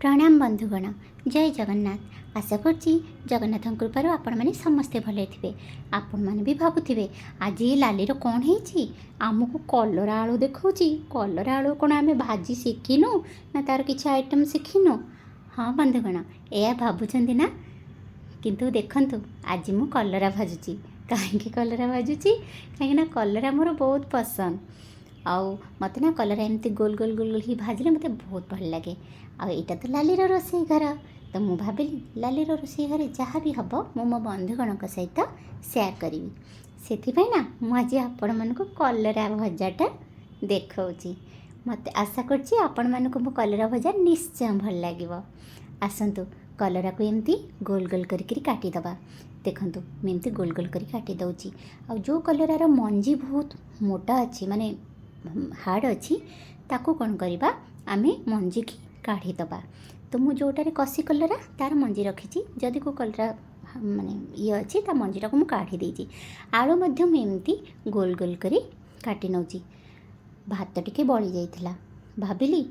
ପ୍ରଣାମ ବନ୍ଧୁଗଣ, ଜୟ ଜଗନ୍ନାଥ। ଆଶା କରୁଛି ଜଗନ୍ନାଥଙ୍କ କୃପାରୁ ଆପଣମାନେ ସମସ୍ତେ ଭଲରେ ଥିବେ। ଆପଣମାନେ ବି ଭାବୁଥିବେ, ଆଜି ଏ ଲାଲିର କ'ଣ ହେଇଛି, ଆମକୁ କଲରା ଆଳୁ ଦେଖାଉଛି। କଲରା ଆଳୁ କ'ଣ ଆମେ ଭାଜି ଶିଖିନୁ ନା ତା'ର କିଛି ଆଇଟମ୍ ଶିଖିନୁ? ହଁ ବନ୍ଧୁଗଣ, ଏହା ଭାବୁଛନ୍ତି ନା? କିନ୍ତୁ ଦେଖନ୍ତୁ, ଆଜି ମୁଁ କଲରା ଭାଜୁଛି। କାହିଁକି କଲରା ଭାଜୁଛି? କାହିଁକିନା କଲରା ମୋର ବହୁତ ପସନ୍ଦ। ଆଉ ମୋତେ ନା କଲରା ଏମିତି ଗୋଲ ଗୋଲ ଗୋଲ ଗୋଲ ହେଇ ଭାଜିଲେ ମୋତେ ବହୁତ ଭଲ ଲାଗେ। ଆଉ ଏଇଟା ତ ଲାଲିର ରୋଷେଇ ଘର। ତ ମୁଁ ଭାବିଲି, ଲାଲିର ରୋଷେଇ ଘରେ ଯାହା ବି ହେବ ମୁଁ ମୋ ବନ୍ଧୁଗଣଙ୍କ ସହିତ ସେୟାର କରିବି। ସେଥିପାଇଁ ନା ମୁଁ ଆଜି ଆପଣମାନଙ୍କୁ କଲରା ଭଜାଟା ଦେଖାଉଛି। ମୋତେ ଆଶା କରୁଛି ଆପଣମାନଙ୍କୁ ମୋ କଲରା ଭଜା ନିଶ୍ଚୟ ଭଲ ଲାଗିବ। ଆସନ୍ତୁ, କଲରାକୁ ଏମିତି ଗୋଲ ଗୋଲ କରିକିରି କାଟିଦେବା। ଦେଖନ୍ତୁ, ମୁଁ ଏମିତି ଗୋଲ ଗୋଲ କରି କାଟି ଦେଉଛି। ଆଉ ଯେଉଁ କଲରାର ମଞ୍ଜି ବହୁତ ମୋଟା ଅଛି, ମାନେ ହାର୍ଡ଼ ଅଛି, ତାକୁ କ'ଣ କରିବା? ଆମେ ମଞ୍ଜିକି କାଢ଼ିଦେବା। ତ ମୁଁ ଯେଉଁଟାରେ କଷି କଲରା, ତା'ର ମଞ୍ଜି ରଖିଛି। ଯଦି କେଉଁ କଲରା ମାନେ ଇଏ ଅଛି, ତା ମଞ୍ଜିଟାକୁ ମୁଁ କାଢ଼ି ଦେଇଛି। ଆଳୁ ମଧ୍ୟ ମୁଁ ଏମିତି ଗୋଲ ଗୋଲ କରି କାଟି ନେଉଛି। ଭାତ ଟିକେ ବଳି ଯାଇଥିଲା। ଭାବିଲି,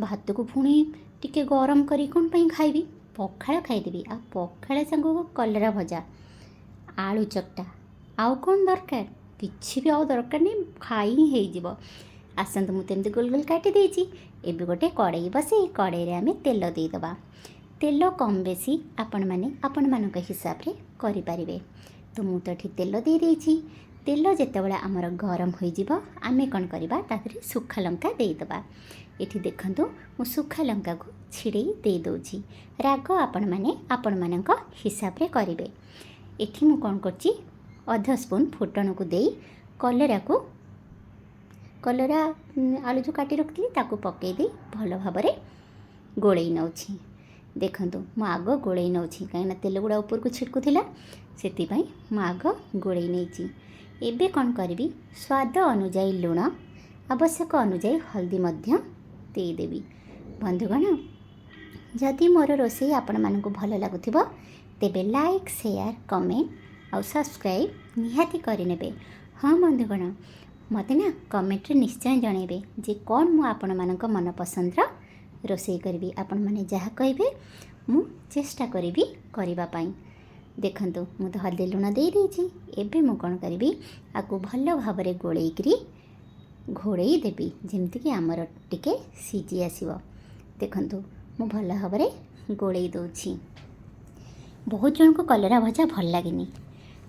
ଭାତକୁ ପୁଣି ଟିକେ ଗରମ କରି କ'ଣ ପାଇଁ ଖାଇବି? ପଖାଳ ଖାଇଦେବି। ଆଉ ପଖାଳ ସାଙ୍ଗକୁ କଲରା ଭଜା, ଆଳୁ ଚକଟା, ଆଉ କ'ଣ ଦରକାର? କିଛି ବି ଆଉ ଦରକାର ନାହିଁ, ଖାଇ ହିଁ ହେଇଯିବ। ଆସନ୍ତୁ, ମୁଁ ତ ଏମିତି ଗୋଲ ଗୋଲ କାଟି ଦେଇଛି। ଏବେ ଗୋଟେ କଡ଼େଇ ବସେଇ କଡ଼େଇରେ ଆମେ ତେଲ ଦେଇଦେବା। ତେଲ କମ୍ ବେଶୀ ଆପଣମାନେ ଆପଣମାନଙ୍କ ହିସାବରେ କରିପାରିବେ। ତ ମୁଁ ତ ଏଠି ତେଲ ଦେଇଦେଇଛି। ତେଲ ଯେତେବେଳେ ଆମର ଗରମ ହୋଇଯିବ, ଆମେ କ'ଣ କରିବା? ତା ଦେହରେ ଶୁଖା ଲଙ୍କା ଦେଇଦେବା। ଏଠି ଦେଖନ୍ତୁ, ମୁଁ ଶୁଖା ଲଙ୍କାକୁ ଛିଡ଼େଇ ଦେଇଦେଉଛି। ରାଗ ଆପଣମାନେ ଆପଣମାନଙ୍କ ହିସାବରେ କରିବେ। ଏଠି ମୁଁ କ'ଣ କରୁଛି? ଅଧ ସ୍ପୁନ୍ ଫୁଟଣକୁ ଦେଇ କଲରା ଆଳୁ ଯେଉଁ କାଟି ରଖିଥିଲି, ତାକୁ ପକାଇ ଦେଇ ଭଲ ଭାବରେ ଗୋଳେଇ ନେଉଛି। ଦେଖନ୍ତୁ, ମୁଁ ଆଗ ଗୋଳେଇ ନେଉଛି, କାହିଁକିନା ତେଲ ଗୁଡ଼ା ଉପରକୁ ଛିଟକୁଥିଲା। ସେଥିପାଇଁ ମୁଁ ଆଗ ଗୋଳେଇ ନେଇଛି। ଏବେ କ'ଣ କରିବି? ସ୍ୱାଦ ଅନୁଯାୟୀ ଲୁଣ, ଆବଶ୍ୟକ ଅନୁଯାୟୀ ହଳଦୀ ମଧ୍ୟ ଦେଇଦେବି। ବନ୍ଧୁଗଣ, ଯଦି ମୋର ରୋଷେଇ ଆପଣମାନଙ୍କୁ ଭଲ ଲାଗୁଥିବ, ତେବେ ଲାଇକ୍, ସେୟାର, କମେଣ୍ଟ ଆଉ ସବସ୍କ୍ରାଇବ୍ ନିହାତି କରିନେବେ। ହଁ ବନ୍ଧୁଗଣ, ମୋତେ ନା କମେଣ୍ଟରେ ନିଶ୍ଚୟ ଜଣାଇବେ ଯେ କ'ଣ ମୁଁ ଆପଣମାନଙ୍କ ମନପସନ୍ଦର ରୋଷେଇ କରିବି। ଆପଣମାନେ ଯାହା କହିବେ, ମୁଁ ଚେଷ୍ଟା କରିବି କରିବା ପାଇଁ। ଦେଖନ୍ତୁ, ମୁଁ ତ ହଳଦୀ ଲୁଣ ଦେଇଦେଇଛି। ଏବେ ମୁଁ କ'ଣ କରିବି? ଆକୁ ଭଲ ଭାବରେ ଗୋଳେଇକିରି ଘୋଡ଼େଇ ଦେବି, ଯେମିତିକି ଆମର ଟିକେ ସିଝି ଆସିବ। ଦେଖନ୍ତୁ, ମୁଁ ଭଲ ଭାବରେ ଗୋଳେଇ ଦେଉଛି। ବହୁତ ଜଣଙ୍କୁ କଲରା ଭଜା ଭଲ ଲାଗେନି।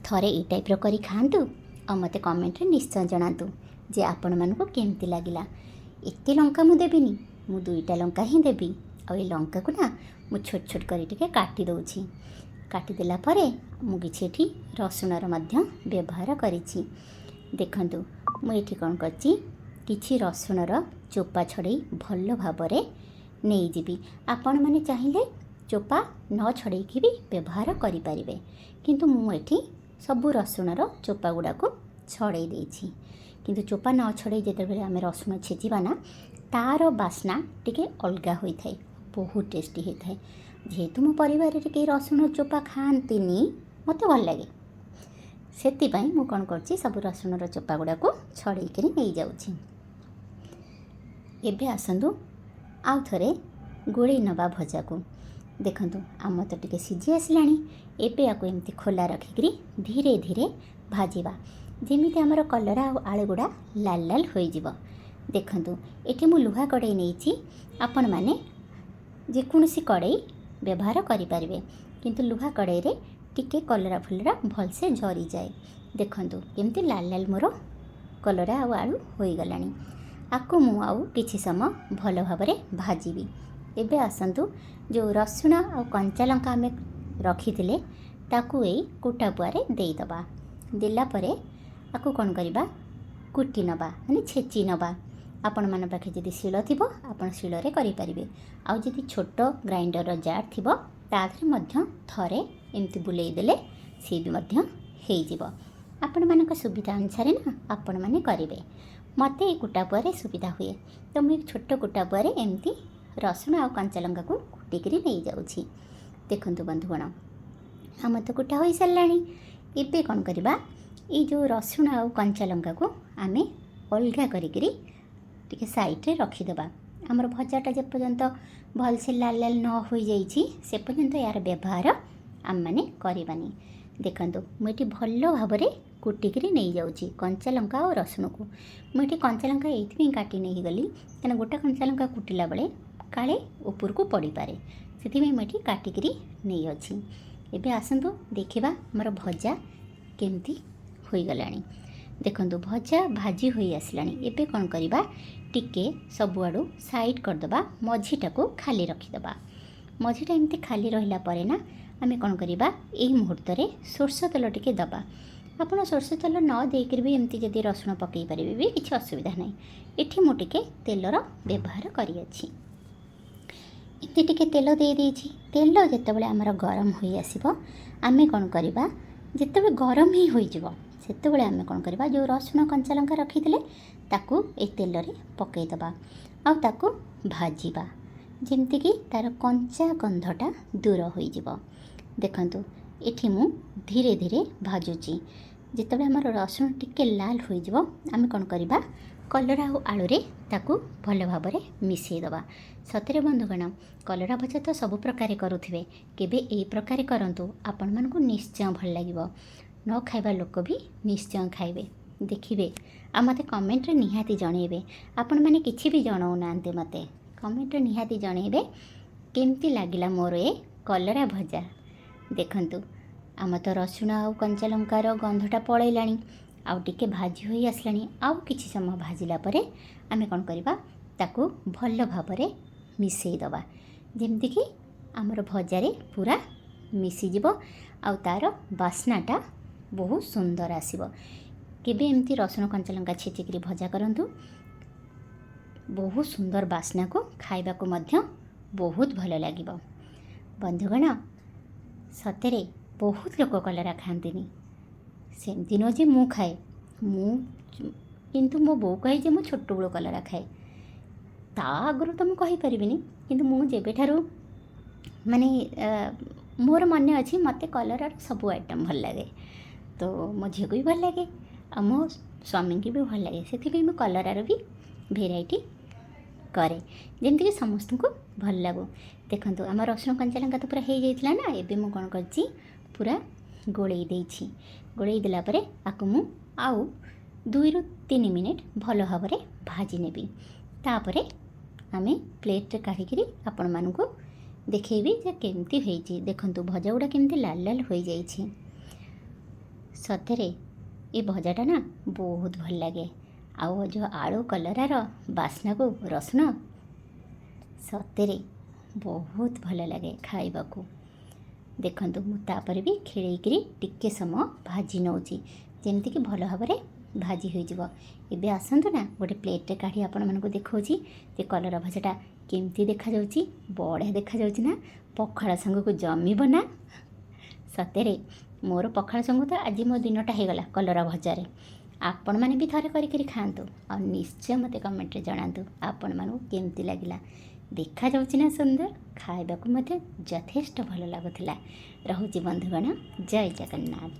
ଥରେ ଏଇ ଟାଇପ୍ର କରି ଖାଆନ୍ତୁ ଆଉ ମୋତେ କମେଣ୍ଟରେ ନିଶ୍ଚୟ ଜଣାନ୍ତୁ ଯେ ଆପଣମାନଙ୍କୁ କେମିତି ଲାଗିଲା। ଏତେ ଲଙ୍କା ମୁଁ ଦେବିନି, ମୁଁ ଦୁଇଟା ଲଙ୍କା ହିଁ ଦେବି। ଆଉ ଏ ଲଙ୍କାକୁ ନା ମୁଁ ଛୋଟ ଛୋଟ କରି ଟିକେ କାଟି ଦେଉଛି। କାଟିଦେଲା ପରେ ମୁଁ କିଛି ଏଠି ରସୁଣର ମଧ୍ୟ ବ୍ୟବହାର କରିଛି। ଦେଖନ୍ତୁ, ମୁଁ ଏଠି କ'ଣ କରିଛି? କିଛି ରସୁଣର ଚୋପା ଛଡ଼େଇ ଭଲ ଭାବରେ ନେଇଯିବି। ଆପଣମାନେ ଚାହିଁଲେ ଚୋପା ନ ଛଡ଼େଇକି ବି ବ୍ୟବହାର କରିପାରିବେ, କିନ୍ତୁ ମୁଁ ଏଠି ସବୁ ରସୁଣର ଚୋପା ଗୁଡ଼ାକୁ ଛଡ଼େଇ ଦେଇଛି। କିନ୍ତୁ ଚୋପା ନ ଛଡ଼େଇ ଯେତେବେଳେ ଆମେ ରସୁଣ ଛେଚିବା ନା, ତା'ର ବାସ୍ନା ଟିକେ ଅଲଗା ହୋଇଥାଏ, ବହୁତ ଟେଷ୍ଟି ହୋଇଥାଏ। ଯେହେତୁ ମୋ ପରିବାରରେ କେହି ରସୁଣ ଚୋପା ଖାଆନ୍ତିନି, ମୋତେ ଭଲ ଲାଗେ, ସେଥିପାଇଁ ମୁଁ କ'ଣ କରୁଛି? ସବୁ ରସୁଣର ଚୋପା ଗୁଡ଼ାକୁ ଛଡ଼େଇକିରି ନେଇଯାଉଛି। ଏବେ ଆସନ୍ତୁ, ଆଉ ଥରେ ଗୋଳେଇ ନେବା ଭଜାକୁ। ଦେଖନ୍ତୁ, ଆମ ତ ଟିକେ ସିଝି ଆସିଲାଣି। ଏବେ ଆକୁ ଏମିତି ଖୋଲା ରଖିକିରି ଧୀରେ ଧୀରେ ଭାଜିବା, ଯେମିତି ଆମର କଲରା ଆଉ ଆଳୁ ଗୁଡ଼ା ଲାଲ ଲାଲ ହୋଇଯିବ। ଦେଖନ୍ତୁ, ଏଠି ମୁଁ ଲୁହା କଡ଼େଇ ନେଇଛି। ଆପଣମାନେ ଯେକୌଣସି କଡ଼େଇ ବ୍ୟବହାର କରିପାରିବେ, କିନ୍ତୁ ଲୁହା କଡ଼େଇରେ ଟିକେ କଲରା ଫଲରା ଭଲସେ ଜରିଯାଏ। ଦେଖନ୍ତୁ, କେମିତି ଲାଲ ଲାଲ ମୋର କଲରା ଆଉ ଆଳୁ ହୋଇଗଲାଣି। ଆକୁ ମୁଁ ଆଉ କିଛି ସମୟ ଭଲ ଭାବରେ ଭାଜିବି। ଏବେ ଆସନ୍ତୁ, ଯେଉଁ ରସୁଣ ଆଉ କଞ୍ଚା ଲଙ୍କା ଆମେ ରଖିଥିଲେ, ତାକୁ ଏଇ କୁଟା ପୁଆରେ ଦେଇଦେବା। ଦେଲା ପରେ ଆକୁ କ'ଣ କରିବା? କୁଟି ନେବା, ମାନେ ଛେଚି ନେବା। ଆପଣମାନଙ୍କ ପାଖେ ଯଦି ଶିଳ ଥିବ, ଆପଣ ଶିଳରେ କରିପାରିବେ। ଆଉ ଯଦି ଛୋଟ ଗ୍ରାଇଣ୍ଡରର ଜାର୍ ଥିବ, ତା ଦେହରେ ମଧ୍ୟ ଥରେ ଏମିତି ବୁଲେଇ ଦେଲେ ସିଏ ବି ମଧ୍ୟ ହେଇଯିବ। ଆପଣମାନଙ୍କ ସୁବିଧା ଅନୁସାରେ ନା ଆପଣମାନେ କରିବେ। ମୋତେ ଏଇ କୁଟା ପୁଆରେ ସୁବିଧା ହୁଏ, ତ ମୁଁ ଏଇ ଛୋଟ କୁଟା ପୁଆରେ ଏମିତି ରସୁଣ ଆଉ କଞ୍ଚା ଲଙ୍କାକୁ କୁଟିକିରି ନେଇଯାଉଛି। ଦେଖନ୍ତୁ ବନ୍ଧୁଗଣ, ଆମର ତ କୁଟା ହୋଇସାରିଲାଣି। ଏବେ କ'ଣ କରିବା? ଏଇ ଯେଉଁ ରସୁଣ ଆଉ କଞ୍ଚା ଲଙ୍କାକୁ ଆମେ ଅଲଗା କରିକିରି ଟିକେ ସାଇଡ଼୍ରେ ରଖିଦେବା। ଆମର ଭଜାଟା ଯେପର୍ଯ୍ୟନ୍ତ ଭଲସେ ଲାଲ ଲାଲ ନ ହୋଇଯାଇଛି, ସେ ପର୍ଯ୍ୟନ୍ତ ଏହାର ବ୍ୟବହାର ଆମେମାନେ କରିବାନି। ଦେଖନ୍ତୁ, ମୁଁ ଏଠି ଭଲ ଭାବରେ କୁଟିକିରି ନେଇଯାଉଛି କଞ୍ଚା ଲଙ୍କା ଆଉ ରସୁଣକୁ। ମୁଁ ଏଠି କଞ୍ଚା ଲଙ୍କା ଏଇଥିପାଇଁ କାଟି ନେଇଗଲି, କାହିଁକିନା ଗୋଟା କଞ୍ଚା ଲଙ୍କା କୁଟିଲା ବେଳେ କାଳେ ଉପରକୁ ପଡ଼ିପାରେ। ସେଥିପାଇଁ ମୁଁ ଏଠି କାଟିକିରି ନେଇଅଛି। ଏବେ ଆସନ୍ତୁ ଦେଖିବା ଆମର ଭଜା କେମିତି ହୋଇଗଲାଣି। ଦେଖନ୍ତୁ, ଭଜା ଭାଜି ହୋଇ ଆସିଲାଣି। ଏବେ କ'ଣ କରିବା? ଟିକେ ସବୁଆଡ଼ୁ ସାଇଡ଼୍ କରିଦେବା, ମଝିଟାକୁ ଖାଲି ରଖିଦେବା। ମଝିଟା ଏମିତି ଖାଲି ରହିଲା ପରେ ନା ଆମେ କ'ଣ କରିବା? ଏଇ ମୁହୂର୍ତ୍ତରେ ସୋରିଷ ତେଲ ଟିକେ ଦେବା। ଆପଣ ସୋରିଷ ତେଲ ନ ଦେଇକରି ବି ଏମିତି ଯଦି ରସୁଣ ପକାଇ ପାରିବେ ବି, କିଛି ଅସୁବିଧା ନାହିଁ। ଏଠି ମୁଁ ଟିକେ ତେଲର ବ୍ୟବହାର କରିଅଛି। ଏମିତି ଟିକେ ତେଲ ଦେଇଦେଇଛି। ତେଲ ଯେତେବେଳେ ଆମର ଗରମ ହୋଇ ଆସିବ, ଆମେ କ'ଣ କରିବା? ଯେତେବେଳେ ଗରମ ହିଁ ହୋଇଯିବ, ସେତେବେଳେ ଆମେ କ'ଣ କରିବା? ଯେଉଁ ରସୁଣ କଞ୍ଚା ଲଙ୍କା ରଖିଥିଲେ, ତାକୁ ଏ ତେଲରେ ପକାଇଦେବା ଆଉ ତାକୁ ଭାଜିବା, ଯେମିତିକି ତା'ର କଞ୍ଚା ଗନ୍ଧଟା ଦୂର ହୋଇଯିବ। ଦେଖନ୍ତୁ, ଏଠି ମୁଁ ଧୀରେ ଧୀରେ ଭାଜୁଛି। ଯେତେବେଳେ ଆମର ରସୁଣ ଟିକେ ଲାଲ ହୋଇଯିବ, ଆମେ କ'ଣ କରିବା? କଲରା ଆଉ ଆଳୁରେ ତାକୁ ଭଲ ଭାବରେ ମିଶାଇ ଦେବା। ସତରେ ବନ୍ଧୁଗଣ, କଲରା ଭଜା ତ ସବୁ ପ୍ରକାରେ କରୁଥିବେ, କେବେ ଏଇ ପ୍ରକାରେ କରନ୍ତୁ, ଆପଣମାନଙ୍କୁ ନିଶ୍ଚୟ ଭଲ ଲାଗିବ। ନ ଖାଇବା ଲୋକ ବି ନିଶ୍ଚୟ ଖାଇବେ। ଦେଖିବେ ଆଉ ମୋତେ କମେଣ୍ଟରେ ନିହାତି ଜଣାଇବେ। ଆପଣମାନେ କିଛି ବି ଜଣାଉନାହାନ୍ତି ମୋତେ। କମେଣ୍ଟରେ ନିହାତି ଜଣାଇବେ କେମିତି ଲାଗିଲା ମୋର ଏ କଲରା ଭଜା। ଦେଖନ୍ତୁ, ଆମ ତ ରସୁଣ ଆଉ କଞ୍ଚା ଲଙ୍କାର ଗନ୍ଧଟା ପଳେଇଲାଣି ଆଉ ଟିକେ ଭାଜି ହୋଇ ଆସିଲାଣି। ଆଉ କିଛି ସମୟ ଭାଜିଲା ପରେ ଆମେ କ'ଣ କରିବା? ତାକୁ ଭଲ ଭାବରେ ମିଶାଇ ଦେବା, ଯେମିତିକି ଆମର ଭଜାରେ ପୁରା ମିଶିଯିବ ଆଉ ତା'ର ବାସ୍ନାଟା ବହୁତ ସୁନ୍ଦର ଆସିବ। କେବେ ଏମିତି ରସୁଣ କଞ୍ଚା ଲଙ୍କା ଛେଚିକିରି ଭଜା କରନ୍ତୁ, ବହୁତ ସୁନ୍ଦର ବାସ୍ନାକୁ ଖାଇବାକୁ ମଧ୍ୟ ବହୁତ ଭଲ ଲାଗିବ। ବନ୍ଧୁଗଣ, ସତରେ ବହୁତ ଲୋକ କଲରା ଖାଆନ୍ତିନି। ସେମିତି ନୁହଁ ଯେ ମୁଁ ଖାଏ। ମୁଁ କିନ୍ତୁ ମୋ ବୋଉ କହେ ଯେ ମୁଁ ଛୋଟବେଳୁ କଲରା ଖାଏ। ତା ଆଗରୁ ତ ମୁଁ କହିପାରିବିନି, କିନ୍ତୁ ମୁଁ ଯେବେଠାରୁ ମାନେ ମୋର ମନେ ଅଛି, ମୋତେ କଲରାର ସବୁ ଆଇଟମ୍ ଭଲ ଲାଗେ। ତ ମୋ ଝିଅକୁ ବି ଭଲ ଲାଗେ ଆଉ ମୋ ସ୍ୱାମୀଙ୍କୁ ବି ଭଲ ଲାଗେ। ସେଥିପାଇଁ ମୁଁ କଲରାର ବି ଭେରାଇଟି କରେ, ଯେମିତିକି ସମସ୍ତଙ୍କୁ ଭଲ ଲାଗୁ। ଦେଖନ୍ତୁ, ଆମ ରସୁଣ କଞ୍ଚା ଲଙ୍କା ତ ପୁରା ହେଇଯାଇଥିଲା ନା। ଏବେ ମୁଁ କ'ଣ କରିଛି? ପୁରା ଗୋଳେଇ ଦେଇଛି। ଗୋଳେଇ ଦେଲା ପରେ ଆକୁ ମୁଁ ଆଉ 2ରୁ 3 ମିନିଟ୍ ଭଲ ଭାବରେ ଭାଜି ନେବି। ତାପରେ ଆମେ ପ୍ଲେଟ୍ରେ କାଢ଼ିକିରି ଆପଣମାନଙ୍କୁ ଦେଖେଇବି ଯେ କେମିତି ହେଇଛି। ଦେଖନ୍ତୁ, ଭଜା ଗୁଡ଼ା କେମିତି ଲାଲ ଲାଲ ହୋଇଯାଇଛି। ସତରେ ଏ ଭଜାଟା ନା ବହୁତ ଭଲ ଲାଗେ। ଆଉ ଯେଉଁ ଆଳୁ କଲରାର ବାସ୍ନାକୁ ରସୁଣ, ସତରେ ବହୁତ ଭଲ ଲାଗେ ଖାଇବାକୁ। ଦେଖନ୍ତୁ, ମୁଁ ତାପରେ ବି ଖେଳେଇକିରି ଟିକେ ସମୟ ଭାଜି ନେଉଛି, ଯେମିତିକି ଭଲ ଭାବରେ ଭାଜି ହୋଇଯିବ। ଏବେ ଆସନ୍ତୁ ନା, ଗୋଟେ ପ୍ଲେଟ୍ରେ କାଢ଼ି ଆପଣମାନଙ୍କୁ ଦେଖାଉଛି ଯେ କଲରା ଭଜାଟା କେମିତି ଦେଖାଯାଉଛି। ବଢ଼ିଆ ଦେଖାଯାଉଛି ନା? ପଖାଳ ସାଙ୍ଗକୁ ଜମିବ ନା? ସତରେ ମୋର ପଖାଳ ସାଙ୍ଗକୁ ତ ଆଜି ମୋ ଦିନଟା ହେଇଗଲା କଲରା ଭଜାରେ। ଆପଣମାନେ ବି ଥରେ କରିକିରି ଖାଆନ୍ତୁ ଆଉ ନିଶ୍ଚୟ ମୋତେ କମେଣ୍ଟରେ ଜଣାନ୍ତୁ ଆପଣମାନଙ୍କୁ କେମିତି ଲାଗିଲା। ଦେଖାଯାଉଛି ନା ସୁନ୍ଦର? ଖାଇବାକୁ ମଧ୍ୟ ଯଥେଷ୍ଟ ଭଲ ଲାଗୁଥିଲା। ରହୁଛି ବନ୍ଧୁଗଣ, ଜୟ ଜଗନ୍ନାଥ।